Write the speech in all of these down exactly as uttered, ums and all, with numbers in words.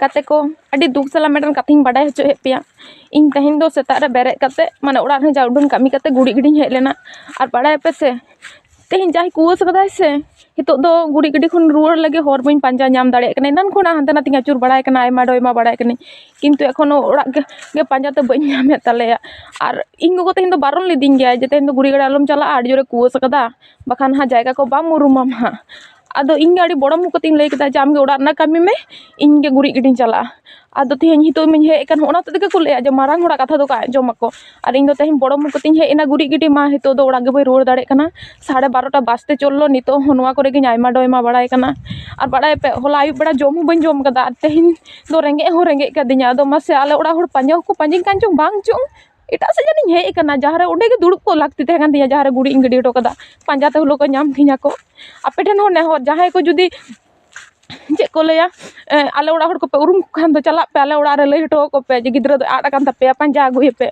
ᱜᱟᱛᱮ ᱠᱚ, ᱟᱹᱰᱤ ᱫᱩᱠ ᱥᱟᱞᱟᱜ ᱢᱤᱫᱴᱮᱱ ᱠᱟᱛᱷᱟᱧ ᱵᱟᱰᱟᱭ ᱦᱚᱪᱚᱭᱮᱫ ᱯᱮᱭᱟ᱾ ᱤᱧ ᱛᱮᱦᱮᱧ ᱫᱚ ᱥᱮᱛᱟᱜ ᱨᱮ ᱵᱮᱨᱮᱫ ᱠᱟᱛᱮ, ᱢᱟᱱᱮ, ᱚᱲᱟᱜ ᱨᱮ ᱡᱟ ᱩᱰᱩᱝ ᱠᱟᱹᱢᱤ ᱠᱟᱛᱮ ᱜᱩᱨᱤᱡ ᱜᱤᱰᱤᱧ ᱦᱮᱡ ᱞᱮᱱᱟ᱾ ᱟᱨ ᱵᱟᱲᱟᱭᱟᱯᱮ ᱥᱮ, ᱛᱮᱦᱮᱧ ᱡᱟᱦᱟᱸᱭ ᱠᱩᱣᱟᱹᱥ ᱠᱟᱫᱟᱭ ᱥᱮ, ᱱᱤᱛᱚᱜ ᱫᱚ ᱜᱩᱨᱤᱡ ᱜᱤᱰᱤ ᱠᱷᱚᱱ ᱨᱩᱣᱟᱹᱲ ᱞᱟᱹᱜᱤᱫ ᱦᱚᱨ ᱵᱟᱹᱧ ᱯᱟᱸᱡᱟ ᱧᱟᱢ ᱫᱟᱲᱮᱭᱟᱜ ᱠᱟᱱᱟ᱾ ᱮᱱᱟᱱ ᱠᱷᱚᱱᱟᱜ ᱦᱟᱱᱛᱮ ᱱᱟᱛᱮᱧ ᱟᱹᱪᱩᱨ ᱵᱟᱲᱟᱭ ᱠᱟᱱᱟ, ᱟᱭᱢᱟ ᱰᱚᱭᱢᱟ ᱵᱟᱲᱟᱭ ᱠᱟᱹᱱᱟᱹᱧ, ᱠᱤᱱᱛᱩ ᱮᱠᱷᱚᱱᱳ ᱚᱲᱟᱜ ᱜᱮ, ᱜᱮ ᱯᱟᱸᱡᱟ ᱛᱮ ᱵᱟᱹᱧ ᱧᱟᱢᱮᱫ ᱛᱟᱞᱮᱭᱟ᱾ ᱟᱨ ᱤᱧ ᱜᱚᱜᱚ ᱛᱮᱦᱮᱧ ᱫᱚ ᱵᱟᱨᱚᱱ ᱞᱤᱫᱤᱧ ᱜᱮᱭᱟᱭ ᱡᱮ, "ᱛᱮᱦᱮᱧ ᱫᱚ ᱜᱩᱨᱤᱡ ᱜᱟᱰᱟ ᱟᱞᱚᱢ ᱪᱟᱞᱟᱜᱼᱟ, ᱟᱹᱰᱤ ᱡᱳᱨᱮ ᱠᱩᱣᱟᱹᱥ ᱠᱟᱫᱟ, ᱵᱟᱠᱷᱟᱱ ᱦᱟᱸᱜ ᱡᱟᱭᱜᱟ ᱠᱚ ᱵᱟᱢ ᱩᱨᱩᱢᱟᱢ ᱦᱟᱸᱜ᱾" ᱟᱫᱚ ᱤᱧ ᱜᱮ ᱟᱹᱰᱤ ᱵᱚᱲᱚ ᱢᱩ ᱠᱟᱛᱮᱧ ᱞᱟᱹᱭ ᱠᱮᱫᱟ ᱡᱮ, "ᱟᱢ ᱜᱮ ᱚᱲᱟᱜ ᱨᱮᱱᱟᱜ ᱠᱟᱹᱢᱤ ᱢᱮ, ᱤᱧ ᱜᱮ ᱜᱩᱨᱤᱡ ᱜᱤᱰᱤᱧ ᱪᱟᱞᱟᱜᱼᱟ᱾" ᱟᱫᱚ ᱛᱮᱦᱮᱧ ᱱᱤᱛᱚᱜ ᱢᱟᱧ ᱦᱮᱡ ᱟᱠᱟᱱ, ᱚᱱᱟ ᱦᱚᱛᱮᱡ ᱛᱮᱜᱮ ᱠᱚ ᱞᱟᱹᱭᱟ ᱡᱮ, ᱢᱟᱨᱟᱝ ᱦᱚᱲᱟᱜ ᱠᱟᱛᱷᱟ ᱫᱚᱠᱚ ᱟᱸᱡᱚᱢᱟᱠᱚ᱾ ᱟᱨ ᱤᱧ ᱫᱚ ᱛᱮᱦᱮᱧ ᱵᱚᱲᱚ ᱢᱩ ᱠᱟᱛᱮᱧ ᱦᱮᱡ ᱮᱱᱟ ᱜᱩᱨᱤᱡ ᱜᱤᱰᱤ, ᱢᱟ ᱱᱤᱛᱚᱜ ᱫᱚ ᱚᱲᱟᱜ ᱜᱮ ᱵᱟᱹᱧ ᱨᱩᱣᱟᱹᱲ ᱫᱟᱲᱮᱭᱟᱜ ᱠᱟᱱᱟ᱾ ᱥᱟᱲᱮ ᱵᱟᱨᱚᱴᱟ ᱵᱟᱥ ᱛᱮ ᱪᱚᱞᱞᱚ, ᱱᱤᱛᱚᱜ ᱦᱚᱸ ᱱᱚᱣᱟ ᱠᱚᱨᱮ ᱜᱤᱧ ᱟᱭᱢᱟ ᱰᱚᱭᱢᱟ ᱵᱟᱲᱟᱭ ᱠᱟᱱᱟ᱾ ᱟᱨ ᱵᱟᱲᱟᱭ ᱯᱮ, ᱦᱚᱞᱟ ᱟᱹᱭᱩᱵ ᱵᱮᱲᱟ ᱡᱚᱢ ᱦᱚᱸ ᱵᱟᱹᱧ ᱡᱚᱢ ᱠᱟᱫᱟ, ᱟᱨ ᱛᱮᱦᱮᱧ ᱫᱚ ᱨᱮᱸᱜᱮᱡ ᱦᱚᱸ ᱨᱮᱸᱜᱮᱡ ᱠᱟᱫᱤᱧᱟ᱾ ᱟᱫᱚ ᱢᱟᱥᱮ, ᱟᱞᱮ ᱚᱲᱟᱜ ᱦᱚᱲ ᱯᱟᱸᱡᱟ ᱦᱚᱸᱠᱚ ᱯᱟᱸᱡᱟᱧ ᱠᱟᱱ ᱪᱚᱝ ᱵᱟᱝ ᱪᱚᱝ, ᱮᱴᱟᱜ ᱥᱮᱫ ᱡᱟᱹᱱᱤᱧ ᱦᱮᱡ ᱟᱠᱟᱱᱟ, ᱡᱟᱦᱟᱸ ᱨᱮ ᱚᱸᱰᱮ ᱜᱮ ᱫᱩᱲᱩᱵ ᱠᱚᱜ ᱞᱟᱹᱠᱛᱤ ᱛᱟᱦᱮᱸ ᱠᱟᱱ ᱛᱤᱧᱟ, ᱡᱟᱦᱟᱸ ᱨᱮ ᱜᱩᱨᱤᱡ ᱤᱧ ᱜᱤᱰᱤ ᱦᱚᱴᱚ ᱠᱟᱫᱟ᱾ ᱯᱟᱸᱡᱟ ᱛᱮ ᱦᱚᱞᱳ ᱠᱚ ᱧᱟᱢ ᱠᱤᱧᱟ ᱠᱚ᱾ ᱟᱯᱮ ᱴᱷᱮᱱ ᱦᱚᱸ ᱱᱮᱦᱚᱨ, ᱡᱟᱦᱟᱸᱭ ᱠᱚ ᱡᱩᱫᱤ, ᱪᱮᱫ ᱠᱚ ᱞᱟᱹᱭᱟ, ᱮ, ᱟᱞᱮ ᱚᱲᱟᱜ ᱦᱚᱲ ᱠᱚᱯᱮ ᱩᱨᱩᱢ ᱠᱚ ᱠᱷᱟᱱ ᱫᱚ, ᱪᱟᱞᱟᱜ ᱯᱮ ᱟᱞᱮ ᱚᱲᱟᱜ ᱨᱮ, ᱞᱟᱹᱭ ᱦᱚᱴᱚ ᱟᱠᱚ ᱯᱮ ᱡᱮ ᱜᱤᱫᱽᱨᱟᱹ ᱫᱚ ᱟᱫ ᱟᱠᱟᱱ ᱛᱟᱯᱮᱭᱟ, ᱯᱟᱸᱡᱟ ᱟᱹᱜᱩᱭᱮᱯᱮ᱾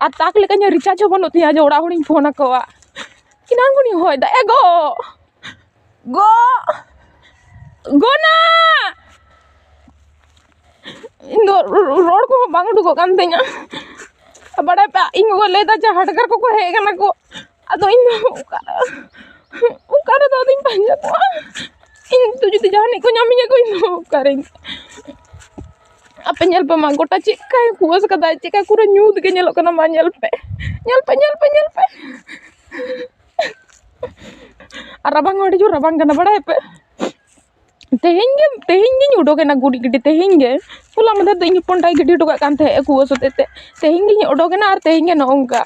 ᱟᱨ ᱛᱟᱠ ᱞᱮᱠᱟ ᱤᱧᱟᱹᱜ recharge ᱦᱚᱸ ᱵᱟᱹᱱᱩᱜ ᱛᱤᱧᱟ ᱡᱮ ᱚᱲᱟᱜ ᱦᱚᱲᱤᱧ ᱯᱷᱳᱱ ᱟᱠᱚᱣᱟ᱾ ᱮᱱᱟᱝ ᱠᱷᱚᱱᱤᱧ ᱦᱚᱦᱚᱭᱮᱫᱟ, "ᱮ ᱜᱚ, ᱜᱚ, ᱜᱚᱱᱟ!" ᱤᱧ ᱫᱚ ᱨᱚᱲ ᱠᱚᱦᱚᱸ ᱵᱟᱝ ᱩᱰᱩᱠᱚᱜ ᱠᱟᱱ ᱛᱤᱧᱟ᱾ ᱵᱟᱲᱟᱭ ᱯᱮ, ᱤᱧ ᱜᱚᱜᱚ ᱞᱟᱹᱭᱫᱟ ᱡᱮ ᱦᱟᱰᱜᱟᱨ ᱠᱚᱠᱚ ᱦᱮᱡ ᱟᱠᱟᱱᱟ ᱠᱚ᱾ ᱟᱫᱚ ᱤᱧ ᱫᱚ ᱚᱠᱟ, ᱚᱠᱟ ᱨᱮᱫᱚ ᱟᱫᱚᱧ ᱯᱟᱸᱡᱟ ᱠᱚᱣᱟ? ᱤᱧ ᱫᱚ ᱡᱩᱫᱤ ᱡᱟᱦᱟᱱᱤᱡ ᱠᱚ ᱧᱟᱢᱤᱧᱟ ᱠᱚ, ᱤᱧ ᱫᱚ ᱚᱠᱟᱨᱮᱧ? ᱟᱯᱮ ᱧᱮᱞ ᱯᱮ ᱢᱟ, ᱜᱚᱴᱟ ᱪᱮᱫ ᱠᱟᱭ ᱠᱩᱣᱟᱹᱥ ᱠᱟᱫᱟᱭ, ᱪᱮᱫ ᱠᱟ ᱯᱩᱨᱟᱹ ᱧᱩᱛ ᱜᱮ ᱧᱮᱞᱚᱜ ᱠᱟᱱᱟ᱾ ᱢᱟ ᱧᱮᱞ ᱯᱮ, ᱧᱮᱞ ᱯᱮ, ᱧᱮᱞ ᱯᱮ, ᱧᱮᱞ ᱯᱮ᱾ ᱟᱨ ᱨᱟᱵᱟᱝ ᱦᱚᱸ ᱟᱹᱰᱤ ᱡᱳᱨ ᱨᱟᱵᱟᱝ ᱠᱟᱱᱟ, ᱵᱟᱲᱟᱭ ᱯᱮ᱾ ᱛᱮᱦᱮᱧ ᱜᱮ, ᱛᱮᱦᱮᱧ ᱜᱤᱧ ᱩᱰᱩᱠ ᱮᱱᱟ ᱜᱩᱨᱤᱡ ᱜᱤᱰᱤ, ᱛᱮᱦᱮᱧ ᱜᱮ᱾ ᱦᱚᱞᱟ ᱢᱟᱫᱷᱮᱨ ᱫᱚ ᱤᱧ ᱦᱚᱯᱚᱱ ᱴᱟᱭ ᱜᱤᱰᱤ ᱦᱚᱴᱚ ᱠᱟᱜ ᱠᱟᱱ ᱛᱟᱦᱮᱸᱫ ᱠᱩᱣᱟᱹᱥ ᱦᱚᱛᱮᱡ ᱛᱮ᱾ ᱛᱮᱦᱮᱧ ᱜᱤᱧ ᱩᱰᱩᱠ ᱮᱱᱟ ᱟᱨ ᱛᱮᱦᱮᱧ ᱜᱮ ᱱᱚᱜᱼᱚ ᱱᱚᱝᱠᱟ᱾